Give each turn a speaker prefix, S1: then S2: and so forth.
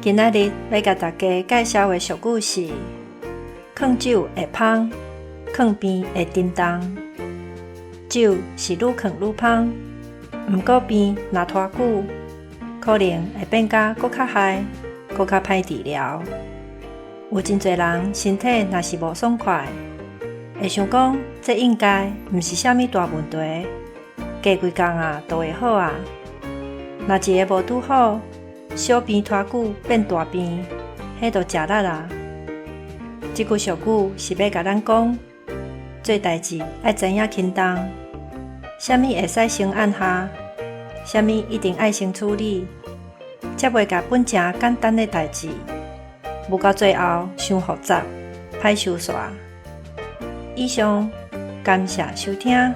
S1: 今仔日欲共大家介紹的俗語是：囥酒會芳，囥病會沉重。酒是愈囥愈芳，毋過病若拖久，可能會變甲閣較害，閣較歹治療。有真濟人身體若是無爽快，會想講這應該毋是啥物大問題，過幾工啊就會好啊。若一个無拄好，小病拖久變大病，彼就食力啊。這句俗語是欲共咱講，做代誌愛知影輕重，啥物會使先按下，啥物一定愛先處理，才袂共本誠簡單的代誌，無到最後傷複雜，歹收煞。以上，感謝收聽。